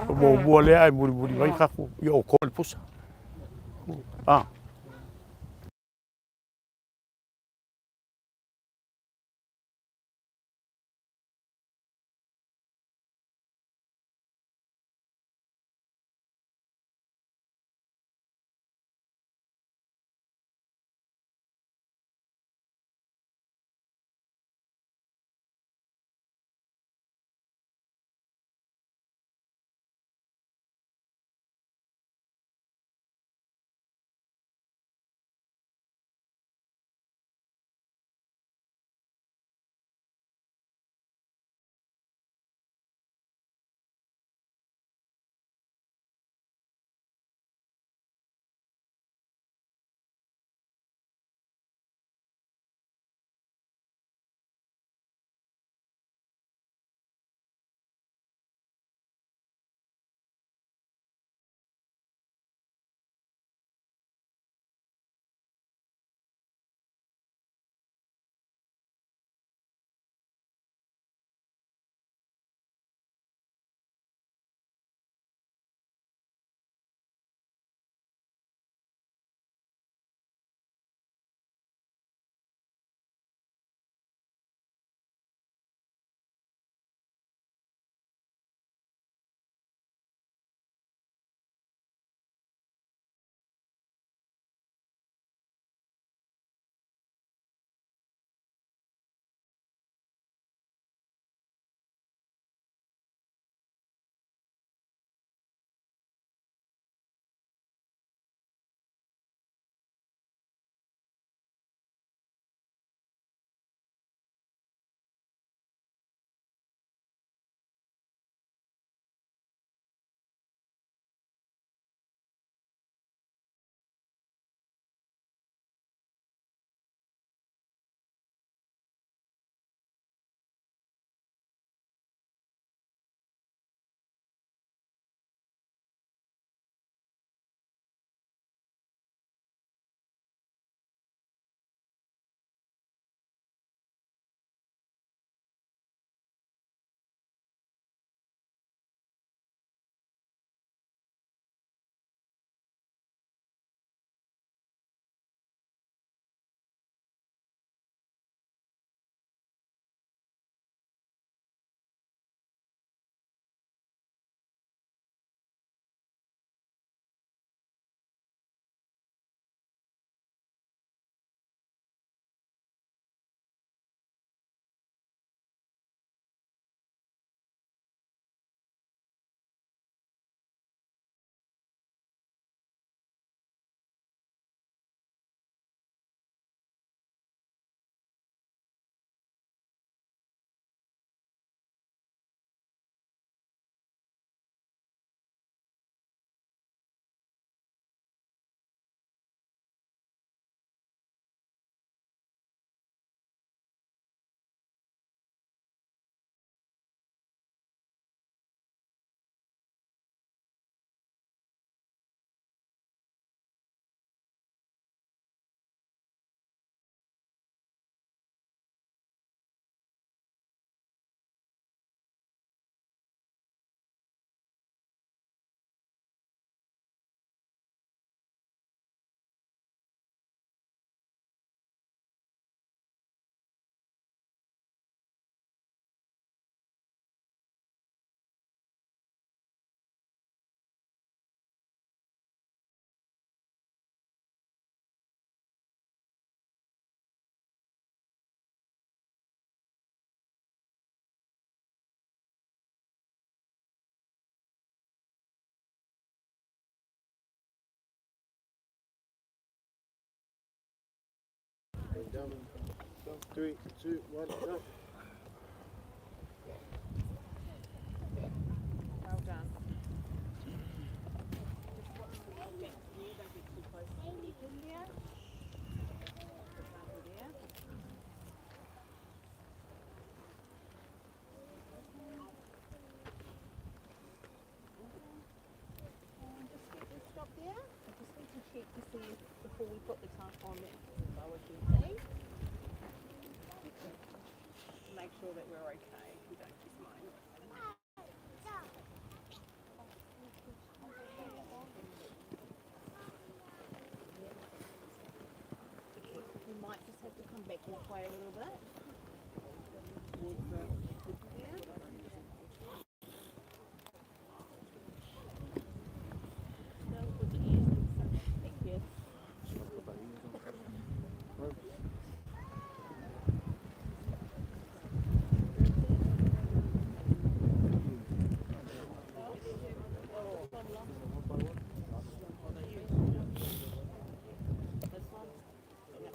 O muamua lea ae mulimuli mai tatou ia outou le pusa. A. 3, 2, 1, go. Well done. Just watch the objects here, don't get too close to the edges there. For example there. And just get this stop there. I just need to check to see if before we put the tarp on that it can lower gently. Make sure that we're okay if you don't just mind. way a little bit. Yeah. Go with the ears. Thank you. This one. Yeah.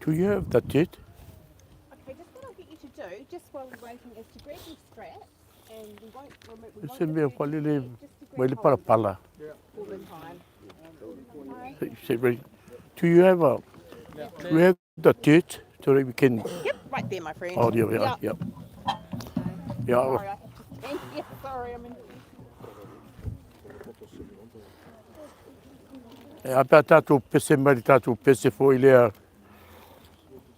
Do you have the date? Okay, just what I'll get you to do, just while we're waiting, is to grab your straps and we won't remove. We won't Se mea lift you kwa just lele yet, just to mai grab le hold of it palapala. all the time. Okay. Say, ready. Do you have a, do you have the date so that we can, Yep, right there, my friend. oh, yeah, yeah, yeah. Yeah, Sorry, I have to stand here. Sorry, I'm in. E a pea tātou pese mai le tātou pese foi lea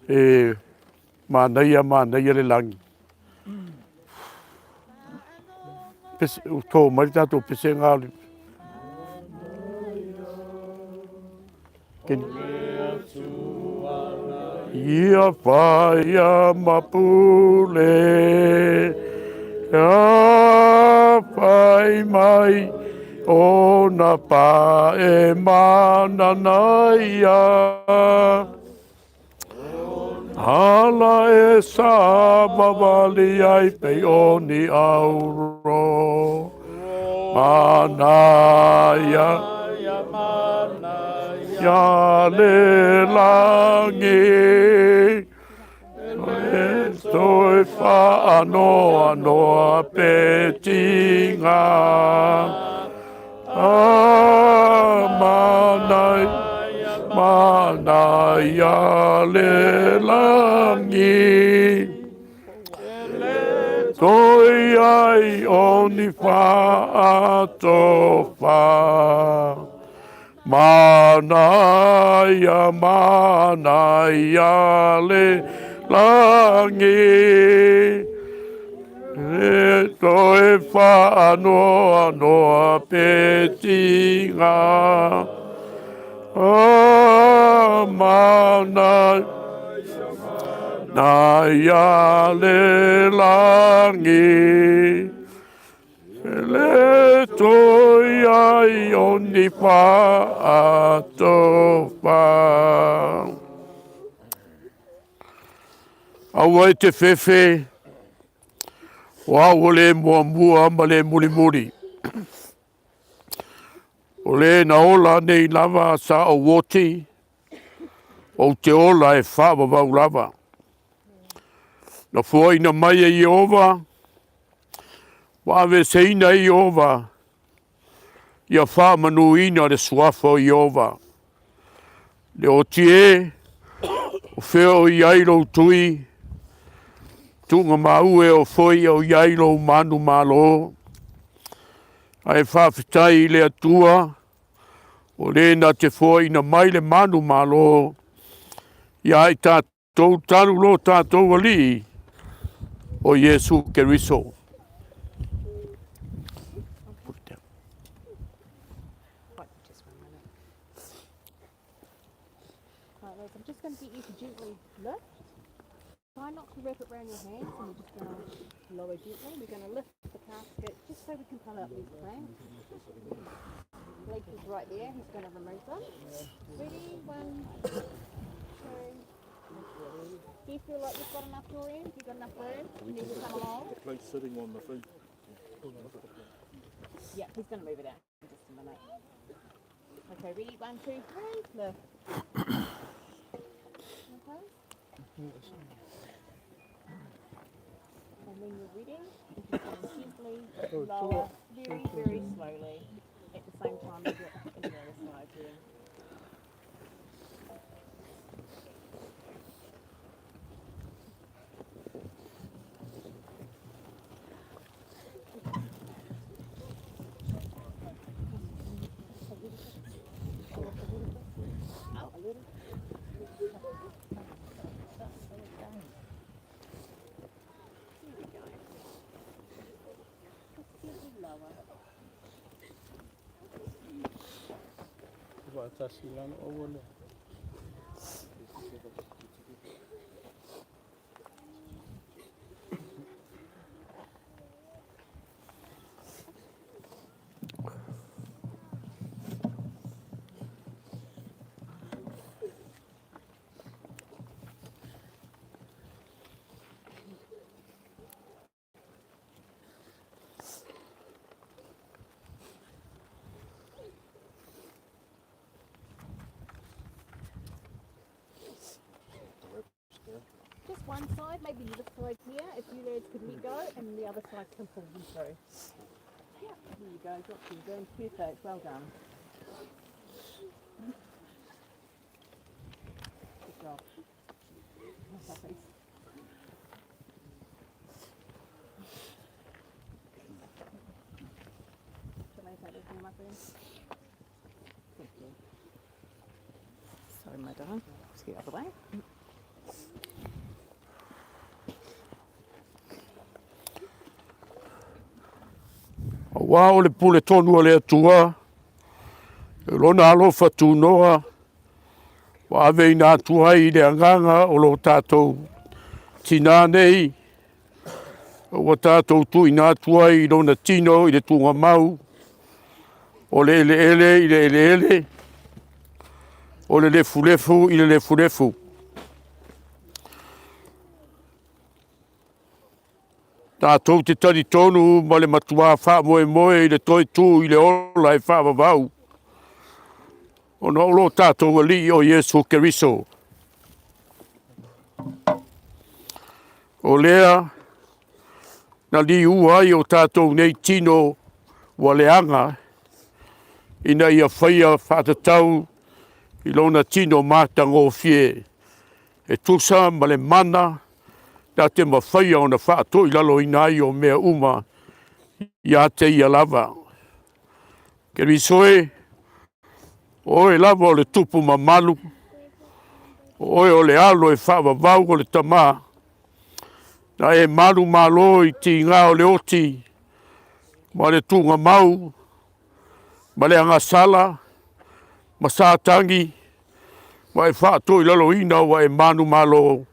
e manaia manaia le lagi. Pese, u tō mai le tātou pese ngā le. Ken... Ia whaia mapule, ia whai mai ona pa e mananaia. Ala e sa wawali ai pei o ni auro. Manaia. Ia le lagi. E toi whaanoa noa pe tinga. Ah, manai, manaia le lagi. Toi ai o ni whaatofa. Manaia, manaia le lagi. E toe whaanoa noa pe tinga. Ah, mana, naia le lagi. Le toi ai o ni whaatofa. Aua e te whewhe, o au o le muamua ma le mulimuli. O le na ola nei lava sa o oti, ou te ola e whaavavau lava. Na fuaina mai e Ieova, ua aveeseina e Ieova, ia faamanuina le suafa o Ieova. Le oti e, o fea o i ai lou tui, tuuga maue o foi o i ai lou manumalo. Ae faafetai i le Atua, o le na te foaina mai le manumalo ia i tatou talu lo tatou Alii o Iesu Keriso. Put it down. Right, just one minute. Right, Liz, I'm just going to get you to gently lift. Try not to wrap it round your hands, and we're just going to lower gently. We're going to lift the casket just so we can pull out these planks. Blake is right there. He's going to remove them. Ready? One, two. Do you feel like you've got enough, Dorian? Have you got enough room? You need to come along? Place sitting on the thing. Yeah, he's going to move it out in just a minute. Okay, ready? One, two, three. Lift. Okay. And when you're ready, you're just going to gently lower, very, very slowly, at the same time as you're, as the other side here. There we go. Just gently lower. One side, maybe this side here, if you lads could let go, and the other side can pull them through. Yeah, there you go, drop you. Doing perfect, well done. Good job. No puppies. Do you want me to take this one, my friend? Thank you. Sorry, my darling. Just get out of the way. Aua o le pule tonu a le Atua, i lona alofa tunoa, ua aveina atu ai i le agaga o lo tatou tinā nei, ua tatou tuuina atu ai i lona tino i le tugamau, o le eleele i le eleele, o le lefulefu i le lefulefu. Tatou te talitonu ma le matuā faamoemoe i le toe tu i le ola e faavavau, ona o lo tatou Alii o Iesu Keriso. O lea na liua ai o tatou nei tino ua leaga ina ia faia faatatau i lona tino matagofie e tusa ma le mana na te mafaia ona faatoilaloina ai o mea uma ia te ia lava. Keriso e, o oe lava o le tupu mamalu, o oe o le alo e faavavau o le Tama, na e malu malo i tiga o le oti ma le tugamau ma le agasala ma Satani, ma e faatoilaloina ua e manumalo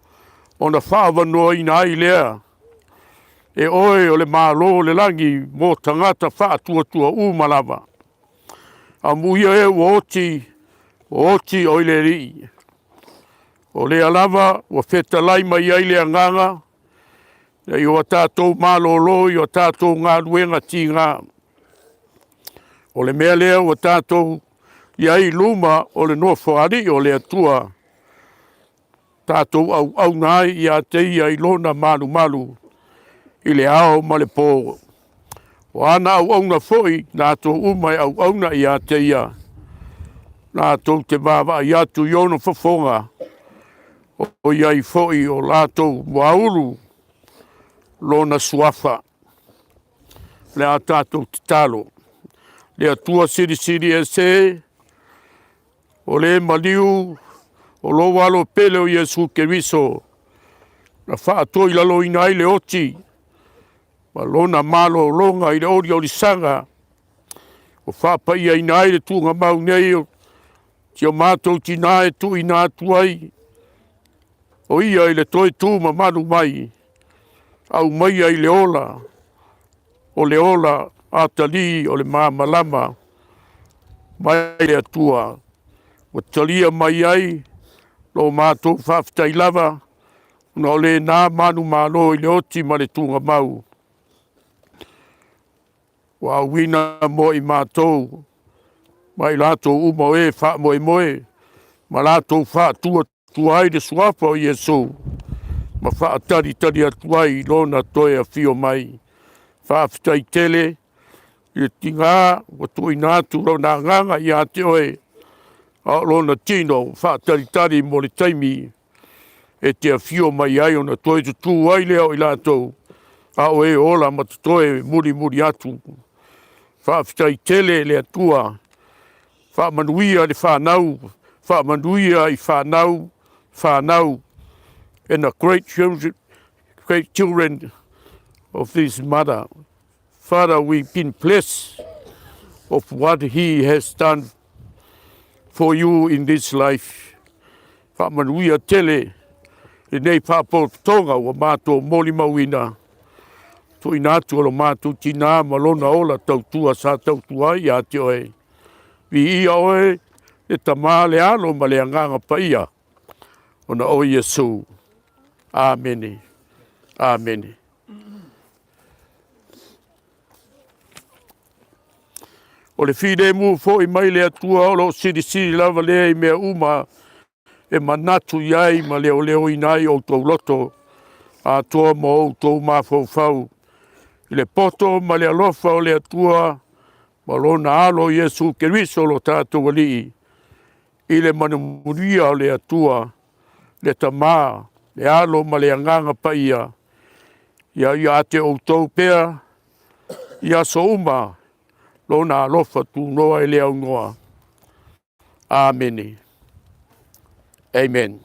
ona faaavanoaina ai lea e oe o le Malo o le lagi mo tagata faatuatua uma lava. Amuia e ua oti, ua oti o i le Alii. O lea lava ua fetalai mai ai le agaga, ina ia o tatou malolo i o tatou galuega tiga. O le mea lea ua tatou i ai i luma o le Nofoalii o le Atua, tatou auauna ai ia te Ia i Lona malumalu i le ao ma le po. O ana auauna foi latou uma e auauna ia te Ia, latou te vaavaai atu i ona fofoga, o i ai foi o latou muaulu Lona suafa. O le a tatou tatalo. Le Atua Silisili Ese, O le maliu o lou Alo pele o Iesu Keriso, na faatoilaloina ai le oti ma lona malologa i le oliolisaga, ua faapaiaina ai le tuugamau nei o si o matou tinā e tuuina atu ai o ia i le toe tu mamalu mai, aumaia i le ola, o le ola atalii o le malamalama mai le Atua, ua talia mai ai lo matou faafetai lava, ona o lena manumalo i le oti ma le tugamau, ua auina mo i matou ma i latou uma o e faamoemoe ma latou faatuatua ai le suafa o Iesu ma faatalitali atu ai i lona toe afio mai. Faafetai tele i le tiga ua tuuina atu lona agaga ia te oe, a o lona tino ua faatalitali mo le taimi e te afio mai ai ona toe tutū ai lea o i latou, a o e ola ma totoe mulimuli atu. Faafetai tele le Atua, faamanuia le fanau, faamanuia i fanau, fanau, and the great children, great children of this mother. Father, we've been blessed of what he has done for you in this life. Faamanuia tele lenei faapotopotoga ua matou molimauina, tuuina atu o lo matou tinā ma lona ola tautua sa tautua ai ia te oe. Viia oe le Tama, le Alo ma le Agaga Paia, ona o Iesu. Amene. Amene. O le filemu foi mai le Atua o lo o silisili lava lea i mea uma e manatu i ai ma leoleoina ai outou loto. atoa ma outou mafaufau i le poto ma le alofa o le Atua ma lona Alo Iesu Keriso lo tatou Alii, i le manumanuia o le Atua, le Tama, le Alo ma le Agaga Paia, ia ia te outou pea i aso uma lona alofa tunoa e le aunoa. Amene. Amen.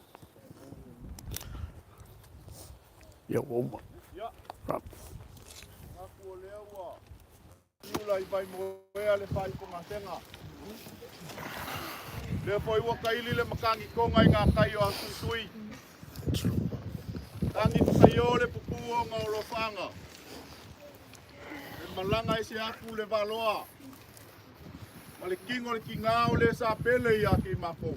Ia ua uma. Aku o lea ua iula i Vaimoea le faaipogasega. Lea foi ua kaili le matagi toga i ngā kai o Asuisui. Tagi whakaio le pupu o ngā olofaga. E malaga ese aku le valoa. Ma le kingo le kinga o le sa pele ia ki makou.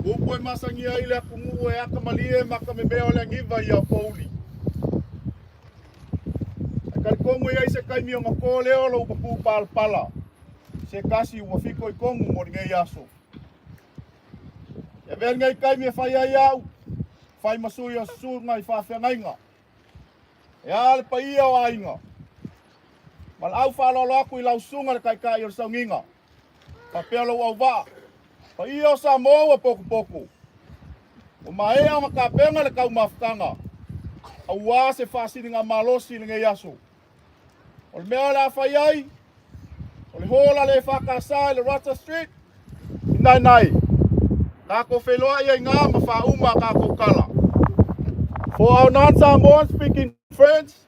Upu e masangia i le atunuu e akamalie ma ka memea o le agiva ia pouli. Ae talitonu e i ai se taimi ona to lea o lou patu palapala. Se tasi ua fitoitonu mo lenei aso. E avea lenei taimi e fai ai au, fai ma sui o susuga i faafeagaiga. E a le paia o aiga. Ma le au faaaloalo atu i lau susuga le taitai o le sauniga. Faapea lou auvaa. Paia o Samoa ua potopoto. Ua maea ona tapena le taumafataga. Aua se faasiligamalosi i lenei aso. O le mea o le a fai ai, o le hall a le EFKS i le Rata Street, i Naenae. Tatou feiloai ai iga ma faauma a tatou tala. For our non-Samoan speaking friends,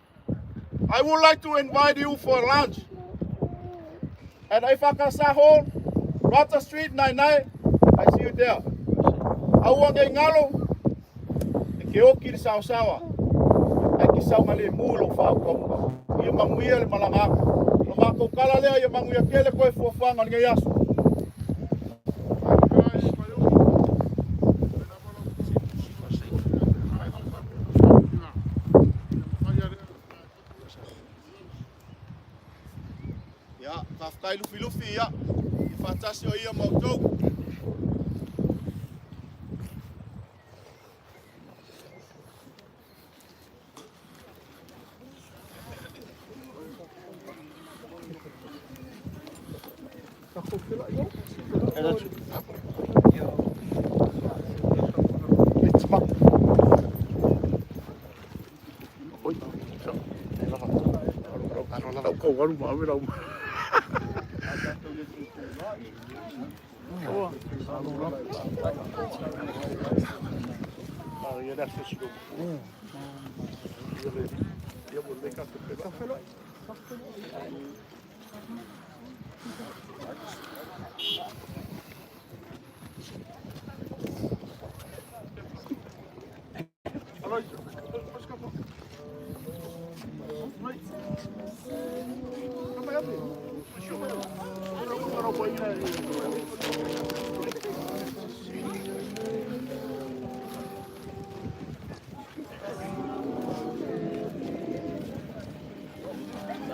I would like to invite you for lunch at EFKS Hall, Rata Street, Naenae. I see you there. Aua nei galo, e ke oki le saosaoa, ae ke saogalemu lou faaukauna. Ia manuia le malaga atu. O le matou tala lea ia manuia tele toe fuafuaga o lenei aso. Ia, faafetai Lufilufi, ia. Ia faatasi o ia ma outou. Lau alu ma ave lau.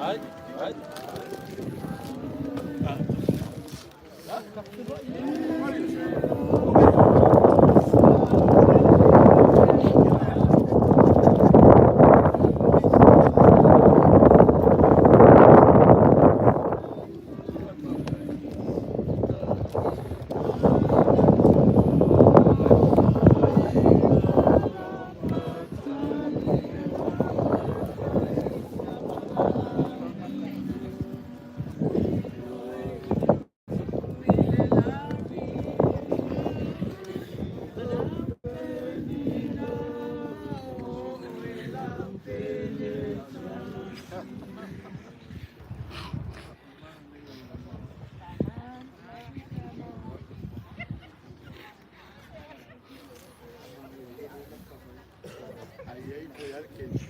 Ai ai, foi